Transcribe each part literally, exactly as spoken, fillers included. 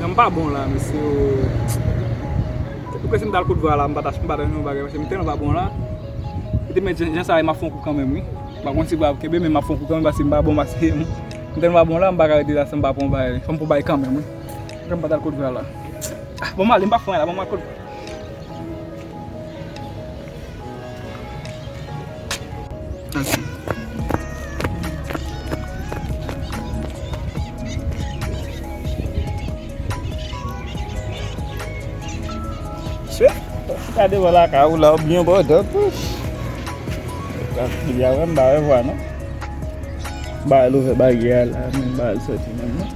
Jan m pa bon la, mesye, o. Se pou kè si m t al kot Vwa la, m pa ta, m pa ta jwenn yon bagay, paske m tèlman pa bon la. Kite men jan, jan sa ye, m ap fè yon kou kanmenm, wi. M pa konn si Vwa ap kenbe, men m ap fè yon kou kanmenm, paske m pa bon, paske m, m tèlman pa bon la, m pa ka rete la san m pa pran yon bagay. Fò m pran yon bagay kanmenm, wi. Fò m pa t al kot Vwa la. Ah, bon, m ale, m pa fè anyen la, bon, m al kot Vwa. Chef, gade wè lakay ou la, ou byen bòdòk, wi. Li a wè m ba wè Vwa, non? Ba l ouvè baryè a la, men ba l soti menm, non?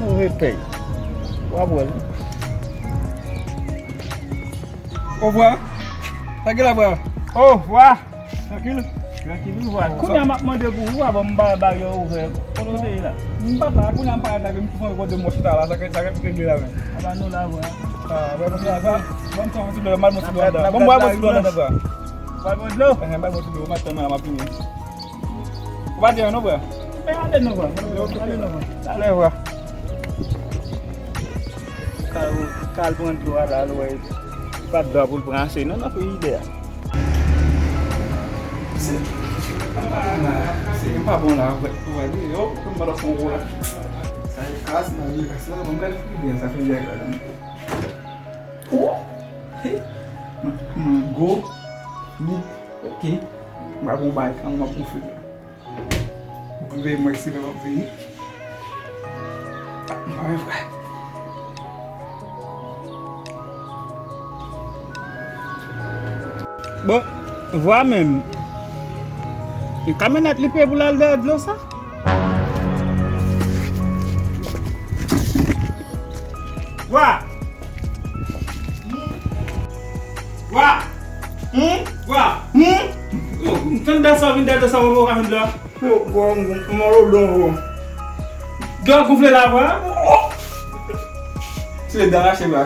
Move pèy. W ap wè l. Ovwa. Sa gen la, Vwa? Ovwa. Trankil? Trankil, wi, Vwa. Kounye a m ap mande pou ou, Vwa, bon, m ba, ba yo ouvè. Kote w te ye la? M pa t la, kounye a m pa t la, men m tou fè yon kote m chita la, sa k, sa k regle la, men. A ba nou la, Vwa. Ah, wè, bon, sa, sa, bon, m fè yon ti lè, m al mwen ti lè andan. Bon, m al mwen ti lè andan, Vwa. W al mwen dlo? Ehe, m al mwen ti lè, m ap tann la, m ap vini. Ou pa di anyen non, frè? Men ale non, frè. Ale non, frè. Talè, frè. Kal, kal pran dlo a la, l wè. Pa dlo a pou l pran ase non, nan frijidè a. Se, se, m pa bon la, frè. Ou wè, yo, kòm m pa t ap fè yon kou la. Sa e kas, nan vye kas la, bon, m gade frijidè, sa frijidè a kraze. Oh! Hey! Man, mango. Ni, ok. M pa bon bagay, kan m ap konfye. Ou veye mwen si lè w ap veye. M pa wè frè. Bon, Vwa menm. Li kamyonèt li peye pou l al dèyè dlo sa? Vwa! Vwa! Hum? Vwa! Hum? Oh, m tann dèyè sa, w vin dèyè dlo sa, w pa ka vin la. Yo, bon, m, m, m, m, m, m. Dlo gonfle la, vwa. Se dan rache, vwa.